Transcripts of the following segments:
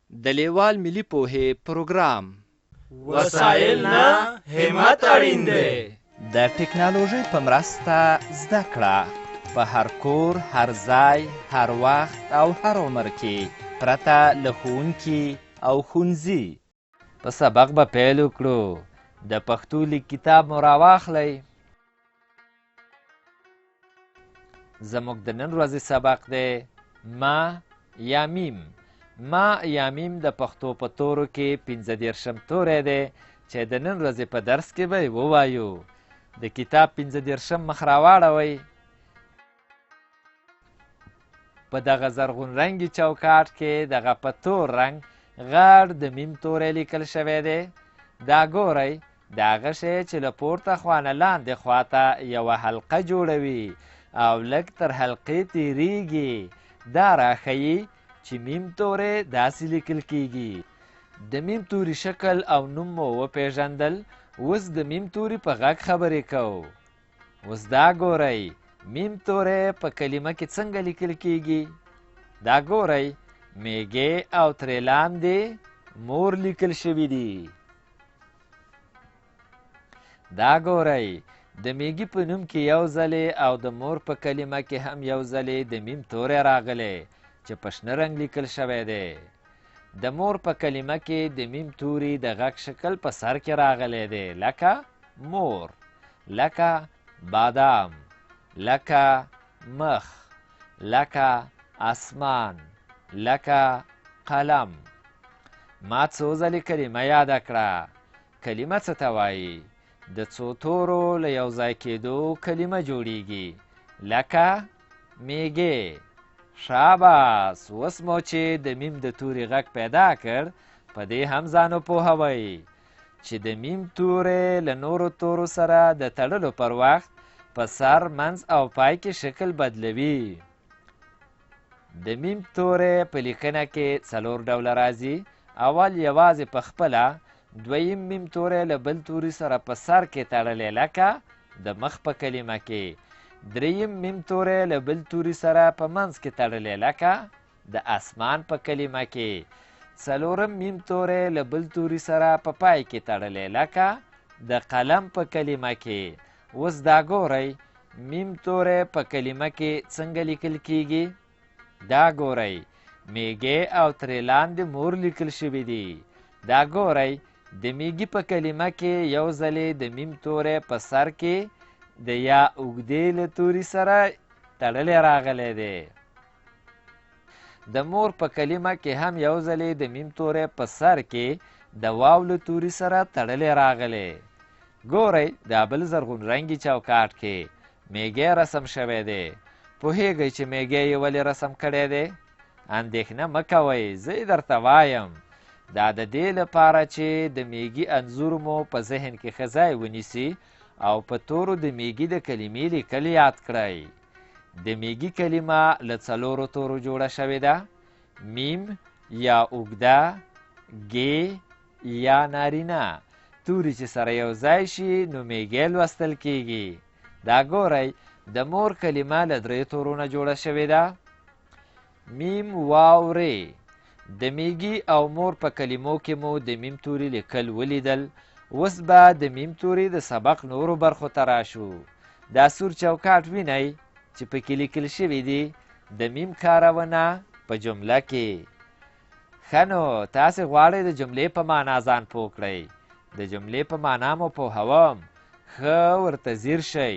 د لېوال ملي پوهې پروګرام. وسایل نه، همت اړین دی. د ټکنالوژۍ په مرسته زده کړه په هر کور، هر ځای، هر وخت او هر عمر کې پرته له ښوونکي او ښونځي. په سبق به پیل وکړو. د پښتو لیک کتاب مو راواخلئ. زموږ د نن ورځې سبق دی ما یا میم. ما یا میم د پښتو په تورو کې 35 توری دی چې د نن ورځې په درس کې به یې ووایو. د کتاب 35 مخ راواړوئ. په دغه زرغون رنګي چوکاټ کې دغه په تور رنګ غټ د میم توری لیکل شوی دی. دا ګورئ، دا هغه شی چې له پورته خوا نه لاندې خوا ته یوه حلقه جوړوي او لږ تر حلقې تیریږي، دا راښیي چې میم توری داسې لیکل کیږي. د میم توري شکل او نوم مو وپیژندل، اوس د میم توري په غږ خبرې کوو. اوس دا ګورئ، میم توری په کلمه کې څنګه لیکل کیږي؟ دا ګورئ، میږی او ترې لاندې مور لیکل شوي دي. دا ګورئ، د میږي په نوم کې یو ځلې او د مور په کلمه کې هم یو ځلې د میم توری راغلی چې په شنه رنګ لیکل شوی دی. د مور په کلمه کې د میم توري د غږ شکل په سر کې راغلی دی، لکه مور، لکه بادام، لکه مخ، لکه اسمان، لکه قلم. ما څو ځلې کلمه یاده کړه. کلمه څه ته وایي؟ د څو تورو له یو ځای کېدو کلمه جوړیږي، لکه میږی. شاباس، اوس مو چې د میم د توري غږ پیدا کړ، په دې هم ځان وپوهوئ چې د میم توری له نورو تورو سره د تړلو پر وخت په سر، منځ او پای کې شکل بدلوي. د میم توری په لیکنه کې څلور ډوله راځي. اول یوازې په خپله، دویم میم توری له بل توري سره په سر کې تړلی، لکه د مخ په کلمه کې. دریم میم توری له بل توري سره په منځ کې تړلی، لکه د اسمان په کلمه کې. څلورم میم توری له بل توري سره په پای کې تړلی، لکه د قلم په کلمه کې. اوس دا ګورئ، میم توری په کلمه کې څنګه لیکل کیږي؟ دا ګورئ، میږی او ترې لاندې مور لیکل شوي دي. دا ګورئ، د میږي په کلمه کې یو ځلې د میم توری په سر کې د یا اوږدې له توري سره تړلی راغلی دی. د مور په کلمه کې هم یو ځلې د میم توری په سر کې د واو له توري سره تړلی راغلی. ګورئ، دا بل زرغون رنګي چوکاټ کې میږی رسم شوی دی. پوهیږئ چې میږی یې ولې رسم کړی دی؟ اندېښنه مه کوئ، زه یې درته وایم. دا د دې لپاره چې د میږي انځور مو په ذهن کې ښه ځای ونیسي او په تورو د میږي د کلمې لیکل یاد کړئ. د میږي کلمه له څلورو تورو جوړه شوې ده: میم یا اوږده، ګې یا نارینه. توري چې سره یو ځای شي نو میږی لوستل کیږي. دا ګورئ، د مور کلمه له درې تورو نه جوړه شوې ده: میم، واو، رې. د میږي او مور په کلمو کې مو د میم توري لیکل ولیدل. اوس به د میم توري د سبق نورو برخو ته راشو. دا سور چوکاټ وینئ چې پکې لیکل شوي دي د میم کارونه په جمله کې. ښه نو تاسې غواړئ د جملې په معنا ځان پوه کړئ. د جملې په معنا مو پوهوم، ښه ورته ځیر شئ.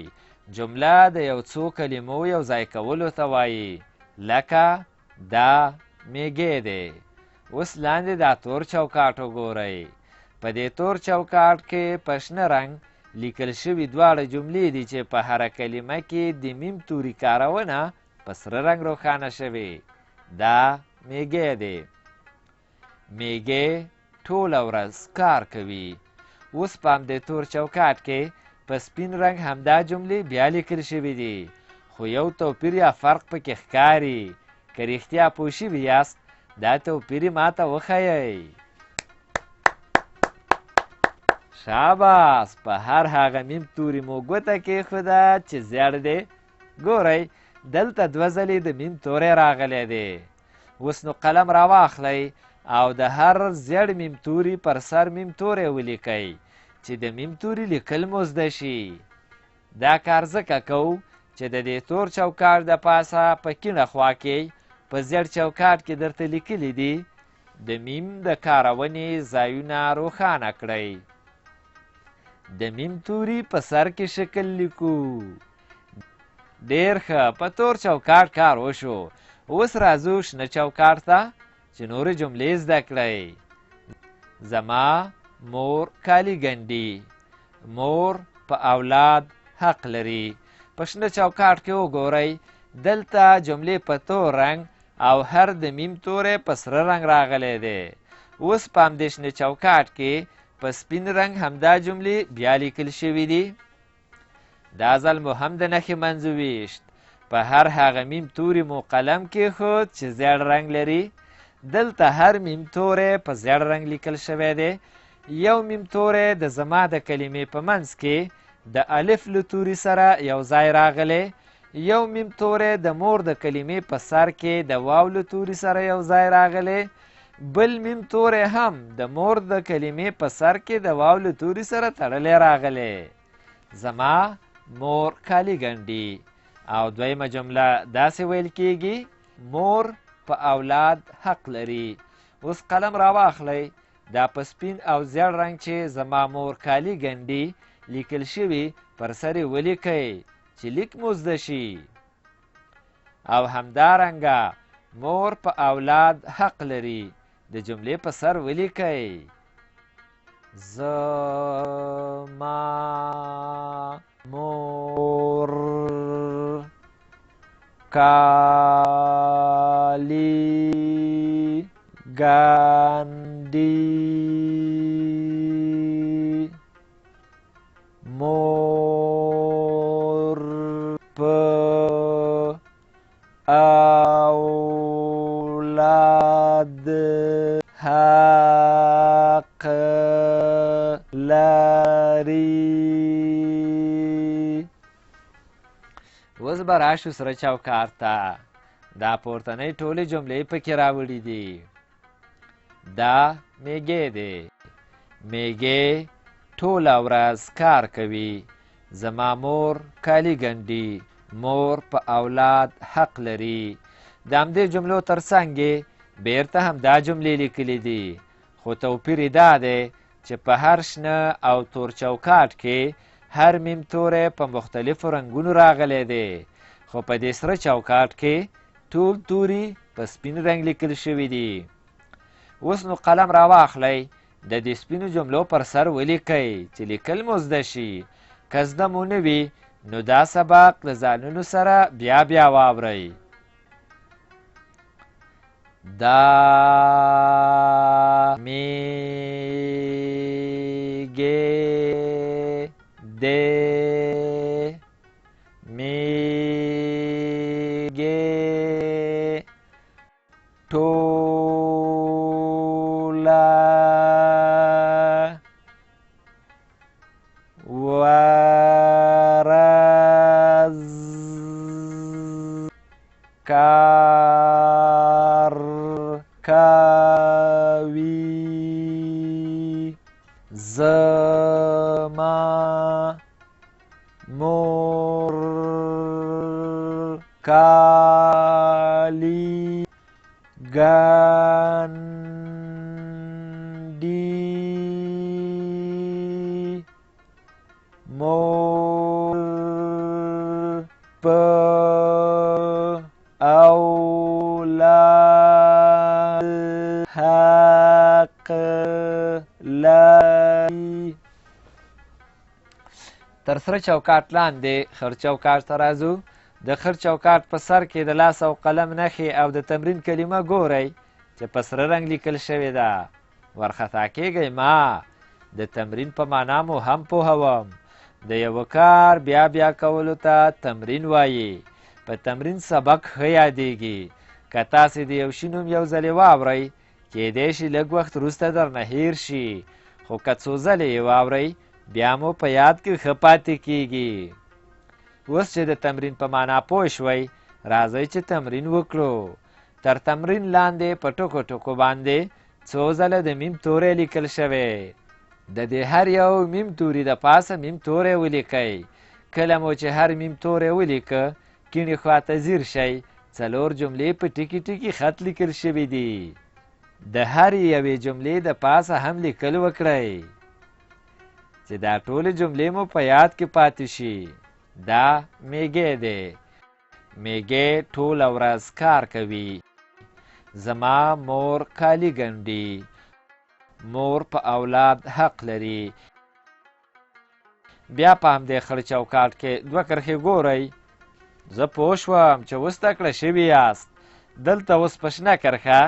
جمله د یو څو کلمو یو ځای کولو ته وایي، لکه دا میږی دی. اوس لاندې دا تور چوکاټ وګورئ. په دې تور چوکاټ کې په شنه رنګ لیکل شوي دواړه جملې دي چې په هره کلمه کې د میم توري کارونه په سره رنګ روښانه شوې. دا میږی دی. میږی ټوله ورځ کار کوي. اوس په همدې تور چوکاټ کې په سپین رنګ همدا جملې بیا لیکل شوي دي، خو یو توپیر یا فرق پکې ښکاري. که رښتیا پوه شوي یاست، دا توپیر یې ماته وښیئ. شاباس، په هر هغه میم توري مو ګوته کېښوده چې زیړ دی. ګورئ، دلته دوه ځلې د میم توری راغلی دی. اوس نو قلم راواخلئ او د هر زیړ میم توري پر سر میم توری ولیکئ چې د میم توري لیکل مو زده شي. دا کار ځکه کوو چې د دې تور چوکاټ د پاسه په کیڼه خوا کې په زیړ چوکاټ کې درته لیکلي دي د میم د کارونې ځایونه روښانه کړئ. د میم توري په سر کې شکل لیکو. ډېر ښه، په تور چوکاټ کار وشو. اوس راځو شنه چوکاټ ته چې نورې جملې زده کړئ. زما مور کالي ګنډي. مور په اولاد حق لري. په شنه چوکاټ کې وګورئ، دلته جملې په تور رنګ او هر د میم توری په سره رنګ راغلی دی. اوس په همدې شنه چوکاټ کې په سپین رنګ همدا جملې بیا لیکل شوې دي. دا ځل مو هم د نښې منځ وویشت. په هر هغه میم توري مو قلم کېښود چې زیړ رنګ لري. دلته هر میم توری په زیړ رنګ لیکل شوی دی. یو میم توری د زما د کلمې په منځ کې د الف له توري سره یو ځای راغلی. یو میم توری د مور د کلمې په سر کې د واو له توري سره یو ځای راغلی. بل میم توری هم د مور د کلمې په سر کې د واو له توري سره تړلی راغلی. زما مور کالي ګنډي. او دویمه جمله داسې ویل کیږي: مور په اولاد حق لري. اوس قلم راواخلئ، دا په سپین او زیړ رنګ چې زما مور کالي ګنډي لیکل شوي پر سر یې ولیکئ چې لیک مو زده شي. او همدارنګه مور په اولاد حق لري د جملې په سر ولیکئ. زما مور کالي ګنډي. مور په اولاد حق لري. اوس به راشو سره چوکاټ ته. دا پورتنۍ ټولې جملې پکې راوړي دي. دا میږی دی. میږی ټوله ورځ کار کوي. زما مور کالي ګنډي. مور په اولاد حق لري. د همدې جملو تر څنګ یې بیرته همدا جملې لیکلي دي، خو توپیر یې دا دی چې په هر شنه او تور چوکاټ کې هر میم توری په مختلفو رنګونو راغلی دی، خو په دې سره چوکاټ کې ټول توري په سپین رنګ لیکل شوي دي. اوس نو قلم راواخلئ، د دې سپینو جملو پر سر ولیکئ چې لیکل مو زده شي. که زده مو نه وي نو دا سبق له ځانونو سره بیا بیا واورئ. دا میږی دی. میږی ټوله ورځ کار کوي. زما مور کالي ګنډي. مور په اولاد حق لري. تر سره چوکاټ لاندې خړ چوکاټ ته راځو. د خړ چوکاټ په سر کې د لاس او قلم نښې او د تمرین کلمه ګورئ چې په سره رنګ لیکل شوې ده. ورخطا کېږئ ما، د تمرین په معنا مو هم پوهوم. د یوه کار بیا بیا کولو ته تمرین وایي. په تمرین سبق ښه یادېږي. که تاسې د یو شي نوم یو ځلې واورئ، کیدای شي لږ وخت وروسته درنه هېر شي، خو که څو ځلې یې واورئ بیا مو په یاد کې ښه پاتې کیږي. اوس چې د تمرین په معنا پوه شوئ، راځئ چې تمرین وکړو. تر تمرین لاندې په ټکو ټکو باندې څو ځله د میم توری لیکل شوی؟ د دې هر یو میم توري د پاسه میم توری ولیکئ. کله مو چې هر میم توری ولیکه، کیڼې خواته ځیر شئ، څلور جملې په ټکي ټکي خط لیکل شوي دي. د هرې یوې جملې د پاسه هم لیکل وکړئ چې دا ټولې جملې مو په یاد کې پاتې شي. دا میږی دی. میږی ټوله ورځ کار کوي. زما مور کالي ګنډي. مور په اولاد حق لري. بیا په همدې خړ چوکاټ کې دوه کرښې ګورئ. زه پوه شوم چې اوس تکړه شوي یاست. دلته اوس په شنه کرښه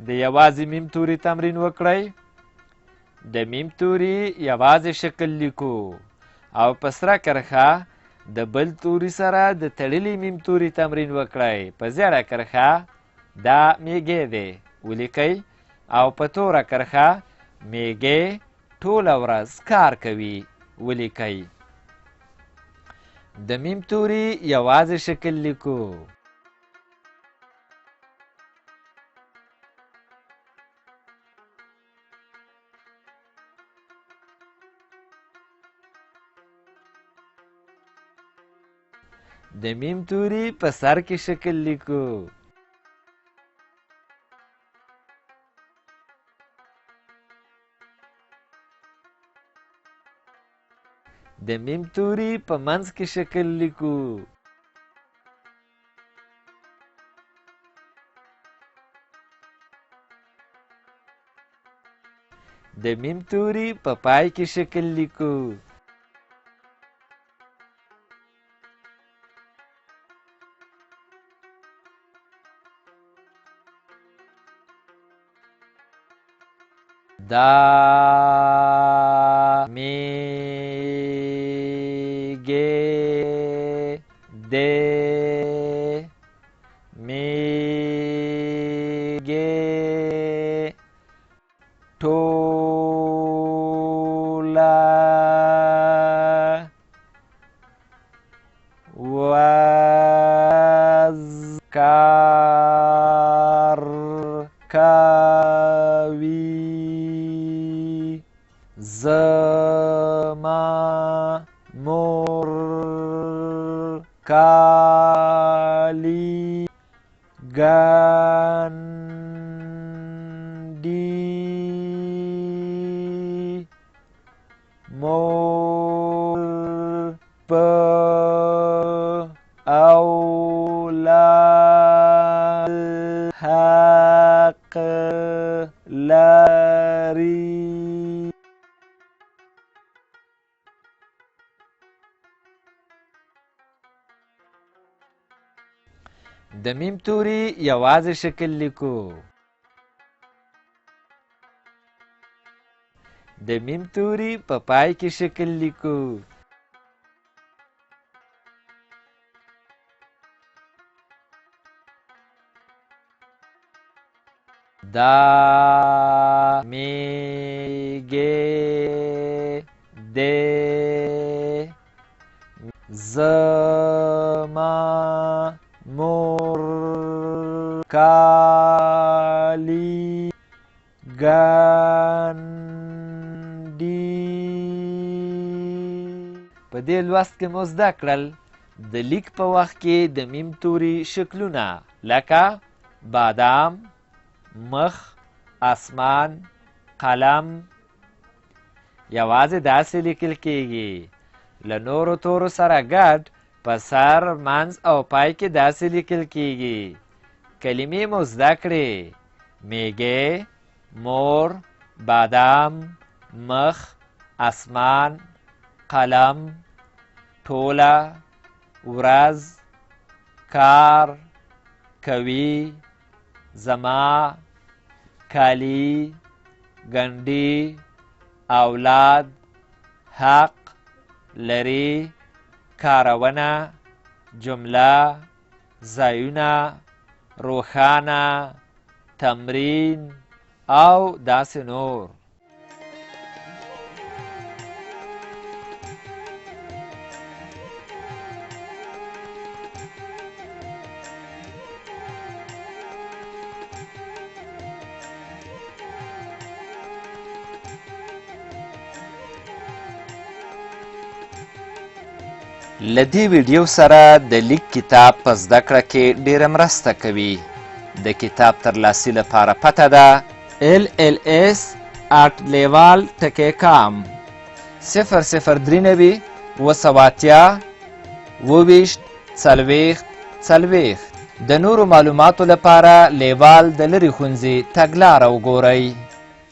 د یوازې میم توري تمرین وکړئ. د میم توري یوازې شکل لیکو او په سره کرښه د بل توري سره د تړلي میم توري تمرین وکړئ. په زیړه کرښه دا میږی دی ولیکئ او په توره کرښه میږی ټوله ورځ کار کوي ولیکئ. د میم توري یوازې شکل لیکو. د میم توري په سر کې شکل لیکو. د میم توري په منځ کې شکل لیکو. د میم توري په پای کې شکل لیکو. دا می ګې دې می ګې ټوله ورځ کار کوي. زما مور کالي ګنډي. مور په اولاد حق لري. د میم توري یوازې شکل لیکو. د میم توري په پای کې شکل لیکو. دا می ګې دې زما مور کالي ګنډي. په دې لوست کې مو زده کړل د لیک په وخت کې د میم توري شکلونه لکه بادام، مخ، اسمان، قلم یوازې داسې لیکل کیږي. له نورو تورو سره ګډ په سر، منځ او پای کې داسې لیکل کیږي. کلمې مو زده کړې: میږی، مور، بادام، مخ، اسمان، قلم، ټوله، ورځ، کار، کوي، زما، کالي، ګنډي، اولاد، حق، لري، کارونه، جمله، ځایونه، روښانه، تمرین او داسې نور. له دې ویډیو سره د لیک کتاب په زده کړه کې ډېره مرسته کوي. د کتاب ترلاسي لپاره پته ده lls@lewal.com 0093 780 27 40 40. د نورو معلوماتو لپاره لیوال د لرې ښونځي تګلاره وګورئ.